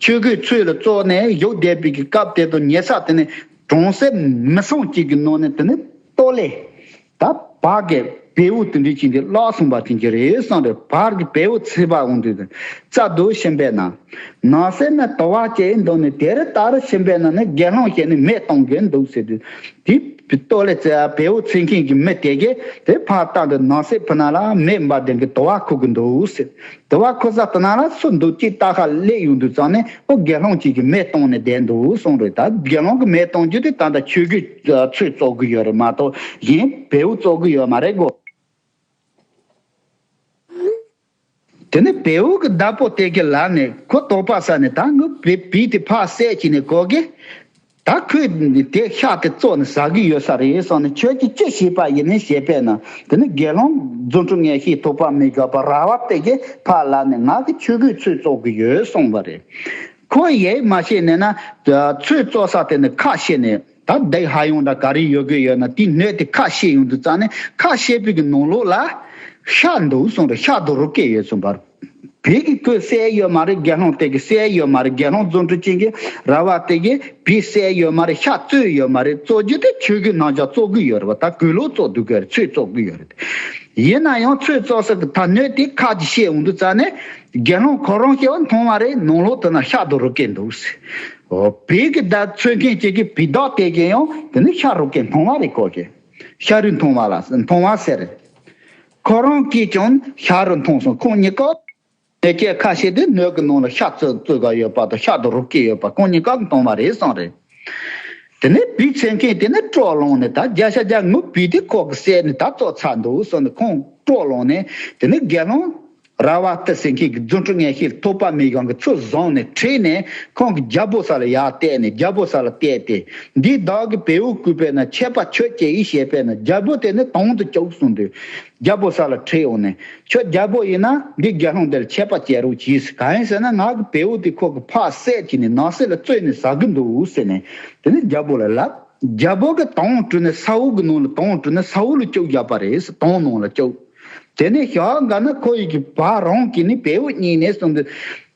ཆོས་གོས་ཚོས་ལ་བཙོག་ནས་བཞུགས་བསྡད་པའི་སྐབས་དེ་དང་ཉེ་ས་དེ་ནས་གྲོང་གསེབ་མི་སེམས་ཅིག་གི་ནང་ནས་དེ་ནི་ལྟོ་ལས། ད་བག་གི་བལ་པོ་དེ་འདྲའི་ཅན་དེ་བརླག་སོང་བ་ཅན་གྱི་རེད་གསུངས་རེད། བག་གི་བལ་པོ་ཚིག་པ་འོང་དུས་རྩ་དུ་ཕྱིན་པས་ན། ནང་གསེས་ན་དུ་བ་སྐྱེས་འདུག་ནས་དེར་ལྟར་ཕྱིན་པས་ན་ནི་དགེ་སློང་ཞིག་ནི་མེ་གཏོང་གིན་འདུག་ཟེར་དུས། དེ་ལྟོ་ལས་བལ་པོ་ཚིག་མཁན་གྱི་མི་དེ་གས་དེ་ཕར་བལྟས་འདུག་ནང་གསེས་ཕུ་ན་ལ་མེ་འབར་ལྡན་གྱི་དུ་བ་ཁུག་གི་འདུག་ཟེར། དུ་བ་ཁུག་ས་དུ་ན་ལ་སུ་འདུག་ཅེས་ལྟ་ཁ་སླེབས་ཡོང་དུས་ཙང་ནས་ཨོ་དགེ་སློང་གཅིག་གིས་མེ་གཏོང་ནས་བསྡད་འདུག་གསུངས་རེད། ད་དགེ་སློང་གིས་མེ་གཏོང་རྒྱུ་དེ་ད་ལྟ་ཆོས་གོས་ཚོས་བཙོག་གི་ཡོད་རེད་མ་གཏོགས་གཞན་བལ་པོ་བཙོག་གི་ཡོད་མ་རེད་གོ། དེ་ནས་བལ་པོ་གི་བདག་པོ་དེ་གི་ལག་ནས་ཁོ་དོགས་པ་ཟ་ནས་ད་ངུ་བི་བི་དེ་ཕར་བསད་ཀྱི་ནས་གོ་གི། ད་ཁོས་དེ་ཤ་དེ་བཙོག་ནས་ཟ་གི་ཡོད་ས་རེད་སོང་ནས་ཁྱོད་ཀྱིས་ཅི་བྱས་པ་ཡིན་ནས་བཤད་པས་ན། དེ་ནི་དགེ་སློང་རྫུ་འཕྲུལ་མངོན་ཤེས་ཐོགས་པ་མེད་དགའ་བ་ར་བ་ཏི་གི་ཕར་ལ་ནས་ང་གི་ཆོས་གོས་ཚོས་བཙོག་གི་ཡོད་གསུངས་པ་རེད། ཁོ་ཡས་མ་བཤད་ནས་ན་ཚོས་བཙོག་ས་དེ་ནི་ཁ་ཕྱེ་ནས་ད་ལྡེ་ཧ་ཡང་འདྲ་ག་རེ་ཡོད་གི་ཡོད་ན་དེའི་སྣོད་དེ་ཁ་ཕྱེ་ཡོང་དུས་ཙང་ནས་ཁ་ཕྱེ་པའི་གི་ནང་ལོགས་ལ་ཤ་འདུག་གསུངས་རེད། ཤ་དང་རུས་སྐལ་ཡོད་གསུངས་པ་རེད། བི་གི་ཁོས་བསད་ཡོད་མ་རེད། དགེ་སློང་དེ་གིས་བསད་ཡོད་མ་རེད། དགེ་སློང་རྫུ་འཕྲུལ་ཅན་གྱི་ར་བ་ཏི་གིས་བི་བསད་ཡོད་མ་རེད། ཤ་བཙོས་ཡོད་མ་རེད། བཙོ་རྒྱུ་དེ་ཆོས་གོས་ནང་བཞིན་བཙོ་གི་ཡོད་རེད་བ། ད་གོས་ལོག་བཙོ་འདུག་གི་རེད། ཚོས་བཙོ་གི་ཡོད་རེད། ཡིན་ན་ཡང་ཚོས་བཙོ་ས་གི་ཐ་སྣོད་དེ་ཁ་ཅིག་ཕྱེ་འོང་དུས་ཙང་ནས་དགེ་སློང་ཁོ་རང་ཤེས་པ་མཐོང་བ་རེད། ནང་ལོགས་དེ་ན་ཤ་དང་རུས་སྐལ་འདུག་ཟེར། འོ་བི་གི་བདག་ཚོས་མཁན་གཅིག་གིས་བི་བདག་དེ་གིས་ཡང་དེ་ནི་ཤ་རུས་སྐལ་མཐོང་བ་རེད། ཁོ་གིས་ཤ་རུས་མཐོང་བ་ལ་མཐོང་བ་ཟེར། ཁོ་རང་གིས་ཀྱང་ཤ་རུས་མཐོང་སོང་། ཁོང་གཉིས་ཀ་ནས་ཁྱེད་ཁ་ཤས་དེ་སྣོད་ཀྱི་ནང་ལ་ཤ་བཙོས་བཙོས་ག་ཡོད་པ་དང་ཤ་དང་རུས་སྐལ་ཡོད་པ་ཁོང་གཉིས་ཀ་གིས་མཐོང་བ་རེད་གསུངས་རེད། དེ་ནས་བི་ཚོས་མཁན་དེ་ནི་སྤྲོ་ལངས་ནས་ད་བརྒྱ་ཆ་བརྒྱ་ངུ་བི་དེ་ཁོ་གིས་བསད་ནས་ད་བཙོ་ཚར་འདུག་གསུངས་ནས་ཁོང་སྤྲོ་ལངས་ནས་དེ་ནི་དགེ་སློང་ར་བ་ཏི་ཟེར་མཁན་གྱི་རྫུ་འཕྲུལ་མངོན་ཤེས་ཐོགས་པ་མེད་གང་གི་ཚུར་བཟུང་ནས་ཁྲིད་ནས་ཁོང་གི་རྒྱལ་པོ་ས་ལ་ཡར་བཏེགས་ནས་རྒྱལ་པོ་ས་ལ་བཏེགས་ཏེ། འདིའི་བདག་གིས་བལ་པོ་བརྐུས་པས་ན་ཆད་པ་ཁྱོད་ཀྱི་ཡིན་ཞེས་པས་ན་རྒྱལ་པོ་དེ་ནི་དོང་དུ་བཅུག་གསུངས་དུས། རྒྱལ་པོ་ས་ལ་ཁྲིད་འོང་ནས་ཁྱོད་རྒྱལ་པོ་ཡིན་ན་འདི་དགེ་སློང་འདིར་ཆད་པ་བཅད་རོགས་གྱིས། གང་ཡིན་ཟེར་ན་ང་གི་བལ་པོ་དེ་ཁོ་གིས་ཕར་བསད་ཀྱིས་ནས་ནང་གསེས་ལ་བཙོས་ནས་ཟ་གི་འདུག་ཟེར་ནས་དེ་ནི་རྒྱལ་པོ་ལ་ལབ། རྒྱལ་པོ་གིས་དོང་བྲུས་ནས་ས་འོག་གི་ནང་ལ་དོང་བྲུས་ནས་ས་འོག་ལ་བཅུག་བཞག་པ་རེད། དོང་ནང་ལ་བཅུག་དེ་ནས་ཞག་འགའ་ན་ཁོ་ཡི་གི་བ་རང་གིས་ནི་བལ་པོ་རྙེད་ནས་སོང་དུས།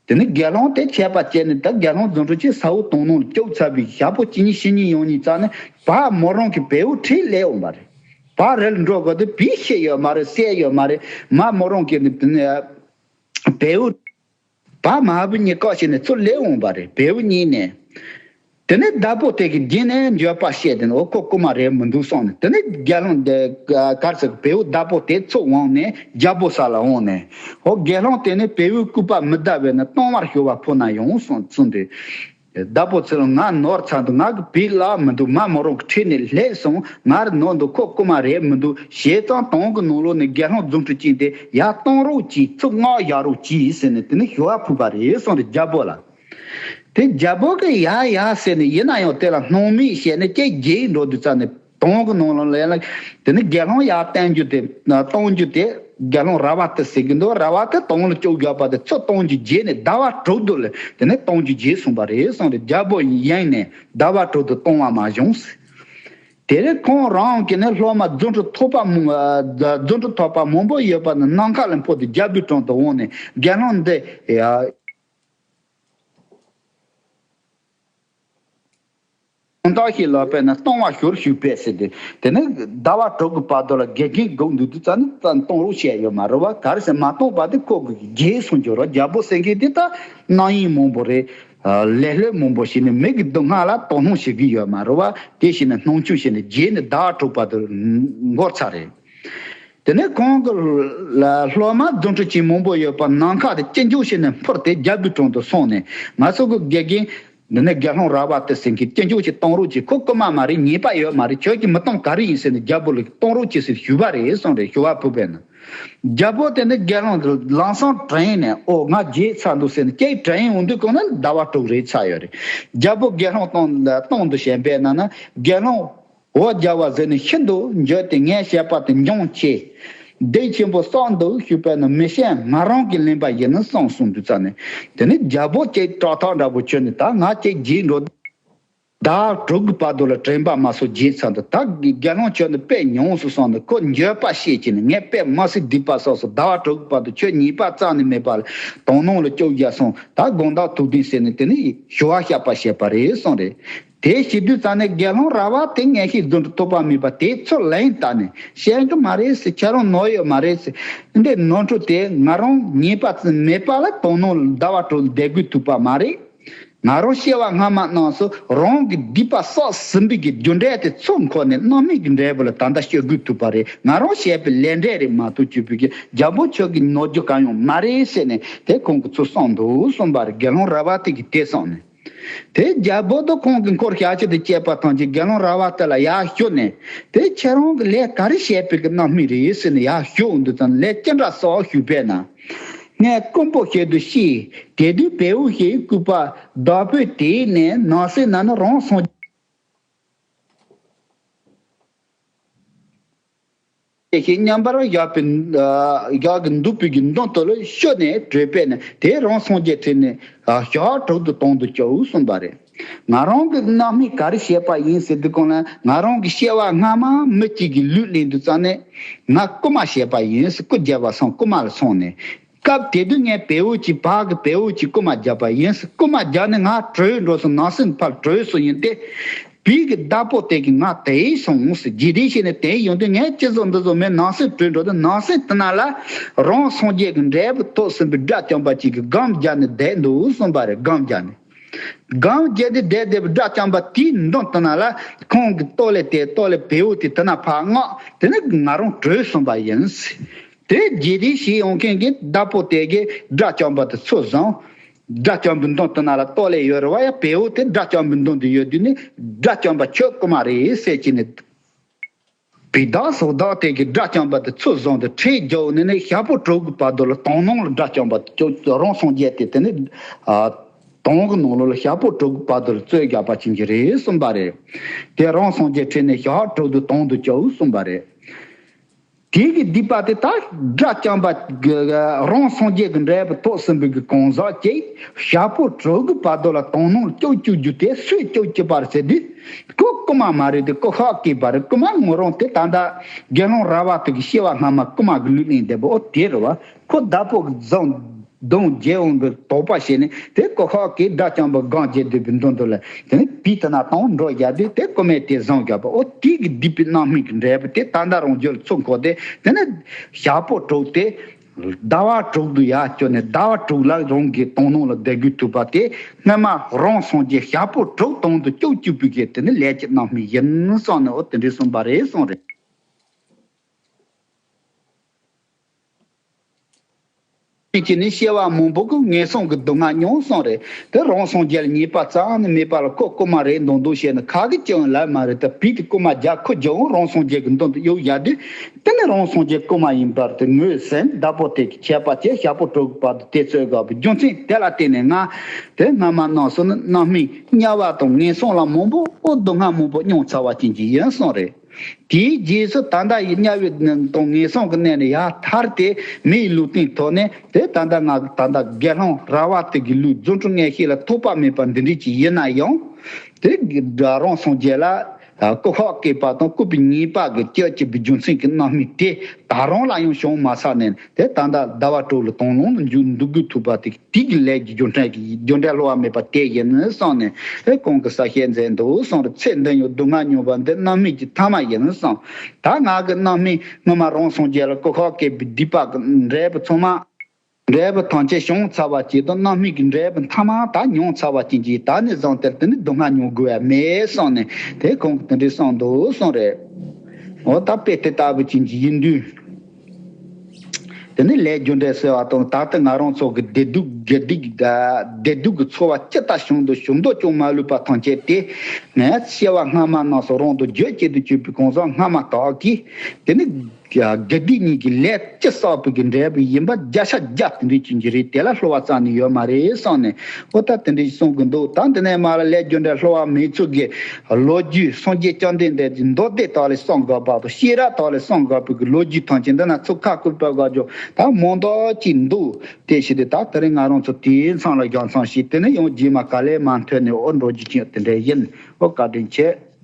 དེ་ནས་དགེ་སློང་དེ་ཆད་པ་བཅད་ནས་ད་དགེ་སློང་རྫུ་འཕྲུལ་ཅན་ས་འོག་དོང་ནང་ལ་བཅུག་ཚར་བའི་ཞག་པོ་གཅིག་གཉིས་ཕྱི་གཉིས་ཡོང་གཉིས་ཙམ་ནས་བ་མོ་རང་གི་བལ་པོ་ཁྲིད་སླེབས་འོང་བ་རེད། བ་རེ་ལ་འགྲོ་དགོས་དུས་བི་ཤི་ཡོད་མ་རེད། བསད་ཡོད་མ་རེད། མ་མོ་རང་གིས་ནི་དེ་ནས་བལ་པོ་བ་མ་བུ་གཉིས་ཀ་ཞིག་ནས་ཚུར་སླེབས་འོང་བ་རེད། བལ་པོ་རྙེད་ནས། དེ་ནས་བདག་པོ་དེ་གིས་རྒྱུན་ནས་འགྱོད་པ་བཤད་དེ་ནི་འོ་ཁོ་རྐུན་མ་རེད་མི་འདུག་གསུངས་ནས་དེ་ནས་དགེ་སློང་དེ་གར་ཟེར་བལ་པོ་བདག་པོ་དེ་ཚུར་འོང་ནས་རྒྱལ་པོ་ས་ལ་འོང་ནས་འོ་དགེ་སློང་དེ་ནི་བལ་པོའི་སྐུད་པ་མི་བདའ་བས་ན་སྟོང་བར་ཤོར་བ་ཕོ་ན་ཡོང་གསུངས་གསུངས་ཏེ། བདག་པོ་ཚོ་ལ་ང་ནོར་ཚར་འདུག་ང་གི་བུ་ལ་མི་འདུག་མ་མོ་རང་གི་ཁྲིད་ནས་སླེབས་སོང་། ང་ར་ནོར་འདུག་ཁོ་རྐུ་མ་རེད་མི་འདུག་བྱས་ཙང་དོང་གི་ནང་ལོགས་ནས་དགེ་སློང་རྫུ་འཕྲུལ་ཅན་དེ་ཡར་གཏོང་རོགས་གྱིས། ཚུར་མངགས་བཞག་རོགས་གྱིས་ཟེར་ནས་དེ་ནས་ཞུ་བ་ཕུལ་བ་རེད་གསུངས་རེད་རྒྱལ་པོ་ལ། དེ་རྒྱལ་པོ་གིས་ཡ་ཡ་ཟེར་ནས་ཡིན་ན་ཡང་དེ་ལ་སྣང་མེད་བྱས་ནས་ཀྱེ་རྒྱལ་འགྲོ་དུས་ཙམ་ནས་དོང་གི་ནང་ལ་ལ་དེ་ནས་དགེ་སློང་ཡར་བཏང་རྒྱུ་དེ་གཏོང་རྒྱུ་དེ་དགེ་སློང་ར་བ་ཏི་ཟེར་གྱི་འདུག་ར་བ་ཏི་དོང་ལ་བཅུག་བཞག་པ་དེ་ཚུར་གཏོང་རྒྱུ་བརྗེད་ནས་ཟླ་བ་དྲུག་དུ་ལ་དེ་ནས་གཏོང་རྒྱུ་བརྗེད་སོང་བ་རེད་གསུངས་རེད། རྒྱལ་པོ་ཡེངས་ནས་ཟླ་བ་དྲུག་དུ་གཏོང་བ་མ་བྱུང་ཟེར། དེ་རིང་ཁོང་རང་གིས་ནི་སློབ་མ་རྫུ་འཕྲུལ་ཐོགས་པ་མང་རྫུ་འཕྲུལ་ཐོགས་པ་མང་པོ་ཡོད་པ་ནི་ནམ་མཁའ་ལ་འཕུར་ཏེ་རྒྱལ་པོའི་དྲུང་དུ་འོངས་ནས་དགེ་སློང་འདི་ཡ། དོན་དག་ཞིག་ལ་དཔེར་ན་གཏོང་བ་ཞུར་ཞུགས་པས་ཟེར་ཏེ། དེ་ནས་ཟླ་བ་དྲུག་གི་བར་དུ་ལ་དགེ་རྒན་སྒུག་འདུག་དུས་ཙམ་ནས་གཏོང་རོགས་བཤད་ཡོད་མ་རེད་བ། ག་རེ་ཟེར་མ་གཏོང་བ་དེ་ཁོ་གི་རྗེས་སུ་འཇུག་རོགས། རྒྱལ་པོ་ཟེར་མཁན་དེ་ད་རྣམ་གཡེང་མང་པོ་རེད། ལེ་ལོས་མང་པོ་བྱས་ནས་མི་གི་སྡུག་བསྔལ་ལ་དོ་སྣང་བྱེད་ཀྱི་ཡོད་མ་རེད་བ། དེ་བྱས་ནས་སྣང་ཆུང་བྱས་ནས་རྗེས་ནས་ཟླ་བ་དྲུག་བར་དུ་འགོར་ཚར་རེད། དེ་ནས་ཁོང་གི་ལ་སློབ་མ་རྫུ་འཕྲུལ་ཅན་མང་པོ་ཡོད་པ་ནམ་མཁའ་དེ་སྐྱིད་འཇུག་བྱས་ནས་འཕུར་ཏེ་རྒྱལ་པོའི་དྲུང་དུ་སོང་ནས། ང་ཚོ་གི་དགེ་རྒན་འདི་ནས་དགེ་སློང་ར་བ་ཏི་ཟེར་མཁན་སྐྱིད་འཇུག་ཅིག་གཏོང་རོགས་གྱིས། ཁོ་རྐུ་མ་མ་རེད། ཉེས་པ་ཡོད་མ་རེད། ཁྱོད་ཀྱིས་མི་གཏོང་ག་རེ་ཡིན་ཟེར་ནས་རྒྱལ་པོ་ལ་གཏོང་རོགས་གྱིས་ཟེར་ཞུ་བ་རེད་གསུངས་རེད། ཞུ་བ་ཕུལ་བས་ན། རྒྱལ་པོ་དེ་ནས་དགེ་སློང་དེ་ལམ་སང་དྲན་ནས་ཨོ་ང་བརྗེད་ཚར་འདུག་ཟེར་ནས་ཀྱེ་དྲན་ཡོང་དུས་གོང་ན་ཟླ་བ་དྲུག་རེད་ཚར་ཡོད་རེད། རྒྱལ་པོ་དགེ་སློང་གཏོང་གཏོང་དུ་བྱས་པས་ན་ན་དགེ་སློང་འོ་བརྒྱལ་བ་ཟེར་ནས་ཤིན་ཏུ་འགྱོད་དེ་ངའི་བཤད་པ་དེ་འགྱངས་ཆེ། སྡིག་ཆེན་པོ་བསགས་འདུག་ཞུས་པས་ན་མི་ཤེས། ང་རང་གིས་ལེན་པ་ཡིན་ནི་གསུངས་སོང་དུས་ཙམ་ནས། དེ་ནས་རྒྱལ་པོ་ཅིག་སྐྲག་ཐག་འདྲ་པོ་ཁྱོད་ནི་ད་ང་ཅིག་བརྗེད་འགྲོ། ཟླ་དྲུག་གི་བར་དུ་ལ་དྲན་པ་མ་སོགས་བརྗེད་ཚར་འདུག་ད་དགེ་སློང་ཁྱོད་ནི་དཔེ་ཉུང་སུ་སོང་ནས་ཁོ་འགྱོད་པ་བཤད་ཀྱི་ནི་ངས་དཔེ་མ་སྲིད་སྡིག་པ་བསགས་སོང་། ཟླ་བ་དྲུག་གི་བར་དུ་ཁྱོད་ཉེས་པ་རྩ་ནས་མེད་པ་ལ་དོ་སྣང་ལ་སྐྱོབ་རྒྱག་སོང་། ད་དགོང་དག་ཐུགས་བདེན་ཟེར་ནས་དེ་ནས་ཞུ་བ་བཤད་པ་རེད་གསུངས་རེད། དེ་བྱེད་དུས་ཙམ་ནས་དགེ་སློང་ར་བ་ཏི་ངེས་ཤེས་རྫུ་འཕྲུལ་ཐོགས་པ་མེད་པ་དེ་ཚུར་ལན་བཏབ་ནས་བཤད་གི་མ་རེད་ཟེར། ཁྱེད་རང་ནོར་ཡོད་མ་རེད་ཟེར། འདི་ནོར་འཁྲུལ་དེ་ང་རང་ཉེས་པ་ཙམ་མེད་པ་ལ་དོ་སྣང་ཟླ་བ་དྲུག་བསྡད་དགོས་ཐུག་པ་མ་རེད། ང་རང་སྐྱེ་བ་སྔ་མ་རྣམས་སུ་རང་གི་སྡིག་པ་བསགས་ཟིན་པའི་གི་རྒྱུ་འབྲས་དེ་ཚུར་འཁོར་ནས་རྣམ་སྨིན་གྱི་འབྲས་བུ་ལ་ད་ལྟ་སྤྱོད་དགོས་ཐུག་པ་རེད། ང་རང་བྱས་པའི་ལས་འབྲས་རེད་མ་གཏོགས་སྤྱོད་པའི་གི་རྒྱལ་པོ་ཁྱོད་ཀྱི་ནོར་རྒྱུ་གང་ཡང་མ་རེད་ཟེར་ནས་དེ་ཁོང་གིས་ཚུར་གསུངས་འདུག་གསུངས་པ་རེད། དགེ་སློང་ར་བ་ཏི་གིས་དེ་གསུངས་ནས། དེ་རྒྱལ་པོ་དང་ཁོང་གི་འཁོར་ཞལ་གྱི་དུ་བཅས་པ་ཐམས་ཅད་དགེ་སློང་ར་བ་ཏི་ལ་ཡར་ཞུས་ནས། དེ་ཁྱེད་རང་གི་ལས་ག་རེ་བྱས་པའི་གི་རྣམ་སྨིན་རེད་ཟེར་ནས་ཡར་ཞུ་འོང་དུས་ཙམ་ལས་ཅི་འདྲ་སོགས་ཞུས་པས་ན། ངས་རྐུན་པོ་བྱེད་དུ་ཤེས། དེ་དུས་བལ་པོ་ཞིག་སྐུད་པ་བདག་པོས་དེད་ནས་ནང་གསེས་ན་ནི་རང་སངས་རྒྱས་ཞེས་མཉམ་པར་བཞག་པའི་བཞག་གི་འདུག་པའི་གི་མདུན་དུ་ལ་ཤོར་ནས་བྲོས་པས་ན་དེ་རང་སངས་རྒྱས་ཁྲིད་ནས་ཞག་དྲུག་ཏུ་དོང་དུ་བཅུག་གསུངས་པ་རེད། ང་རང་གི་རྣམ་སྨིན་ག་རེ་བྱས་པ་ཡིན་ཟེར་དུས་གོང་ལ་ང་རང་གི་སྐྱེ་བ་སྔ་མ་མི་གཅིག་གི་ལུས་ལེན་དུས་ཙམ་ནས་ང་རྐུ་མ་བྱས་པ་ཡིན་ཟེར། རྐུ་བརྒྱབ་པ་སོང་རྐུ་མ་ལ་སོང་ནས། སྐབས་དེ་དུས་ངས་བལ་པོ་ཅིག་བག་གི་བལ་པོ་ཅིག་རྐུ་མ་བརྒྱབ་པ་ཡིན་ཟེར། རྐུ་མ་བརྒྱབ་ནས་ང་བྲོས་འགྲོ་སོང་། ནང་སེམས་ཕར་བྲོས་སོང་ཡིན་ཏེ། བུའི་གི་བདག་པོ་དེ་གིས་ང་དེད་སོང་ཟེར། རྗེས་དེ་བྱས་ནས་དེད་ཡོང་དུས་ངས་ཅི་བཟོ་འདི་བཟོ་མེད་ནང་སེམས་བྲོས་འགྲོ་དུས་ནང་སེམས་དེ་ན་ལ་རང་སངས་རྒྱས་ཀྱི་འབྲས་བུ་ཐོབ་ཟིན་པའི་དགྲ་བཅོམ་པ་ཅིག་གིས་སྒམ་བརྒྱབ་ནས་བསྡད་འདུག་གསུངས་པ་རེད། སྒམ་བརྒྱབ་ནས། སྒམ་བརྒྱབ་སྟེ་བསྡད་བསྡད་པའི་དགྲ་བཅོམ་པ་དེའི་མདུན་དེ་ན་ལ་ཁོང་གི་ཏོ་ལེ་དེ་ཏོ་ལེ་བལ་པོ་དེ་དེ་ན་ཕར་མངགས། དེ་ནས་ང་རང་བྲོས་སོང་པ་ཡིན། དེ་རྗེས་དེ་བྱས་ཡོང་མཁན་གྱི་བདག་པོ་དེ་གིས་དགྲ་བཅོམ་པ་དེ་ཚུར་བཟུང་། དགྲ་བཅོམ་པའི་མདུན་དེ་ན་ལ་ཏོ་ལེ་ཡོད་རེད་བ། ཡ་བལ་པོ་དེ་དགྲ་བཅོམ་པའི་མདུན་དུ་ཡོད་དུས་ནི་དགྲ་བཅོམ་པ་ཁྱོད་རྐུ་མ་རེད་ཟེར་གྱིས་ནི། བུ་དག་སོ་བདག་དེ་གིས་དགྲ་བཅོམ་པ་དེ་ཚུར་བཟུང་སྟེ་ཁྲིད་རྒྱུགས་ནས་ནི་ཞག་པོ་དྲུག་གི་བར་དུ་ལ་དོང་ནང་ལ་དགྲ་བཅོམ་པ་དེ་རང་སངས་རྒྱས་དེ་དེ་ནི་ཨ་དོང་གི་ནང་ལོགས་ལ་ཞག་པོ་དྲུག་གི་བར་དུ་ལ་བཙོས་རྒྱག་པ་བྱིན་གྱི་རེད་གསུངས་པ་རེད། དེ་རང་སངས་རྒྱས་ཁྲིད་ནས་ཞག་དྲུག་ཏུ་དོང་དུ་བཅུག་གསུངས་པ་རེད། དེ་གི་སྡིག་པ་དེ་ད་དགྲ་བཅོམ་པ་གི་རང་སངས་རྒྱས་ཀྱི་འབྲས་བུ་ཐོབ་ཟིན་པའི་གི་གང་ཟག་ཅིག་ཞག་པོ་དྲུག་གི་བར་དུ་ལ་དོང་ནང་ལ་བཅུག་བཅུག་རྒྱུ་དེ་སུས་བཅུག་བཅུག་པ་རེད་ཟེར་དུས། ཁོ་རྐུ་མ་མ་རེད་དེ་ཁོ་ཤག་གིས་པ་རེད། རྐུ་མ་ངོ་རང་དེ་ད་ལྟ་དགེ་སློང་ར་བ་ཏི་གི་སྐྱེ་བ་སྔ་མ་རྐུ་མ་གི་ལུས་ལེན་བསྡད་པ་ཨོ་དེ་རེད་བ། ཁོ་བདག་པོ་གི་རྫོང་གདོང་བརྒྱལ་འོང་གི་དོགས་པ་བྱས་ནས་དེ་ཁོ་ཤག་གིས་དགྲ་བཅོམ་པ་སྒང་བརྒྱད་འདུས་པའི་མདུན་དུ་ལ་དེ་ནས་བི་དེ་ན་དང་འགྲོ་བཞག་དུས་དེ་རྐུ་མས་དེ་བཟུང་བཞག་པ་ཨོ་དེ་གི་སྡིག་པའི་རྣམ་སྨིན་གྱི་འབྲས་བུ་དེ་ད་ལྟ་རང་རྒྱུད་ལ་ཚུར་འཁོར་ཏེ་དེ་ནས་ཞག་པོ་དྲུག་སྟེ། ཟླ་བ་དྲུག་ཏུ་ཡར་བསྐྱོད་ནས་ཟླ་བ་དྲུག་ལ་རང་གི་དོང་ནང་ལ་བསྡད་དགོས་ཐུག་པ་དེ་སྔ་མ་རང་སངས་རྒྱས་ཞག་པོ་དྲུག་དོང་དུ་བཅུག་བཅུག་པའི་གི་དེ་ནི་ལས་ཀྱི་རྣམ་སྨིན་ཡིན་གསུངས་ནས་ཨོ་དེ་འདྲས་གསུངས་པ་རེད་གསུངས་རེད། ཅིག་ནི་སྐྱེ་བ་མང་པོ་གི་ངན་སོང་གི་སྡུག་བསྔལ་མྱོང་སོང་རེད། དེ་རང་སངས་རྒྱས་ལ་ཉེས་པ་རྩ་ནས་མེད་པ་ལ་ཁོ་རྐུན་མ་རེད་མདོག་མདོག་བྱས་ནས་ཁ་གི་ཅི་ཡང་ལབ་མ་རེད། དེ་བོད་དེ་རྐུན་མ་རྒྱག་ཁོ་རྒྱག་འོང་རང་སངས་རྒྱས་ཀྱི་མདུན་དུ་གཡུག་བཞག་དུས། དེ་ནི་རང་སངས་རྒྱས་རྐུན་མ་ཡིན་པར་དེ་ངོས་ཟིན། བདག་པོ་དེ་གི་ཆད་པ་བཅད་ཞག་པོ་དྲུག་གི་བར་དུ་དེ་རྩོད་དགོས་པའི་རྒྱུ་མཚན་དེ་ལ་བརྟེན་ནས་ང་དེ་སྔ་མ་རྣམས་སུ་ནི་རྣམ་སྨིན་དམྱལ་བ་དང་ངན་སོང་ལ་མང་པོ་སྡུག་བསྔལ་མང་པོ་མྱོང་ཚར་བ་ཅན་གྱི་ཡིན་གསུངས་རེད། དེའི་རྗེས་སུ་ད་ལྟ་ཡི་དམྱལ་བའི་དང་ངན་སོང་གི་གནས་ནས་ཡར་ཐར་ཏེ་མིའི་ལུས་རྟེན་ཐོབ་ནས། དེ་ད་ལྟ་ང་ད་ལྟ་དགེ་སློང་ར་བ་ཏི་གི་ལུས་རྫུ་འཕྲུལ་ངེས་ཤེས་ལ་ཐོགས་པ་མེད་པ་འདི་འདྲ་ཅིག་ཡིན་ན་ཡང་། དེ་རང་སངས་རྒྱས་ལ་སྐུ་ཁམས་བསྐལ་པ་དང་སྐུ་པའི་ཉེས་པ་གི་སྐྱོ་སྐྱིད་པའི་རྒྱུ་མཚན་གྱི་རྣམ་སྨིན་དེ་ད་རུང་ལ་ཡང་བྱུང་མ་ཚར་ནས། དེ་ད་ལྟ་ཟླ་བ་དྲུག་ལ་དང་བླངས་ལ་འཇུག་འདུག་དགོས་ཐུག་པ་དེ། དེ་གི་ལས་ཀྱི་རྒྱུ་འབྲས་ཀྱི་རྒྱུ་འབྲས་བསླུ་བ་མེད་པ་དེ་ཡིན་ནི་གསུངས་ནས། དེ་གོང་གི་གསལ་བཤད་མཛད་འདུག་གསུངས་རེད། ཚེ་འདི་ཡང་སྡུག་བསྔལ་མྱོང་བ་འདི་རྣམ་སྨིན་གྱི་མཐའ་མ་ཡིན་ནི་གསུངས། ད་ང་གི་རྣམ་སྨིན་སྔོན་མ་རང་སངས་རྒྱས་ལ་སྐུ་ཁམས་བསྐལ་པའི་སྡིག་པ་གི་འབྲས་བུ་ཚང་མ། འབྲས་བུ་ཐམས་ཅད་བྱུང་ཚར་བ་ཅིག་དང་རྣམ་སྨིན་གྱི་འབྲས་བུ་མཐའ་མ་ད་མྱོང་ཚར་བ་ཅན་གྱིས་ད་ནས་བཟུང་སྟེ་དེ་ནི་སྡུག་བསྔལ་མྱོང་དགོས་པ་མེད་གསུངས་ནས། དེ་གོང་གི་དེ་འདྲའི་གསུངས་འདུག་གསུངས་རེད། འོ་ད་དཔེ་དེ་ལྟ་བུ་ཅན་གྱི་ཡིན་དུས། དེ་ནི་ལས་རྒྱུ་འབྲས་ཟེར་བ་དང་། ད་ལྟ་ང་རང་ཚོ་གི་བདེ་སྡུག་དགེ་སྡིག་བདེ་སྡུག་གི་ཚོར་བ་ཅི་ལྟར་བྱུང་འདུག་བྱུང་འདུག་ཀྱང་མ་ལུས་པ་ཐམས་ཅད་དེ། ངས་སྐྱེ་བ་སྔ་མ་རྣམས་སུ་རང་དང་རྒྱུད་གཅིག་ཏུ་གྱུར་པའི་གང་ཟག་སྔ་མ་དག་གིས། དེ་ནི་དགེ་སྡིག་གཉིས་ཀྱི་ལས་ཅི་བསགས་པའི་གི་འབྲས་བུ་ཡིན་པ་བརྒྱ་ཆ་བརྒྱ་དེ་འདྲའི་ཅན་གྱི་རེད། དེ་ལ་བསླུ་བ་རྩ་ནས་ཡོད་མ་རེད་གསུངས་ནས། འོ་ད་དེ་འདྲའི་གསུང་གི་འདུག་ད་འདི་ནས་མར་ལས་རྒྱུ་འབྲས་བསླུ་བ་མེད་ཚུལ་གྱི་ལོ་རྒྱུས། སངས་རྒྱས་བཅོམ་ལྡན་འདས་ཀྱི་མདོ་སྡེ་དག་ལས་གསུང་དགོས་པ་དང་། ཤེས་རབ་དག་ལས་གསུང་དགོས་པའི་གི་ལོ་རྒྱུས་ཐམས་ཅད་འདི་ན་ཚུར་ཁ་བསྐུར་བ་དགོས་རྒྱུ་ད་མང་དག་ཅིག་འདུག་དེ་བྱས་ཏེ་ད་དེ་རིང་ང་རང་ཚོ་དེའི་མཚམས་ལ་རྒྱག་མཚམས་ཤིག་དེ་ནས་ཡང་རྗེས་མ་ག་ལེར་མ་མཐུད་ནས་འོ་འགྲོ་རྒྱུ་ཅིག་དེ་འདྲ་ཡིན། འོ་བཀའ་དྲིན་ཆེ།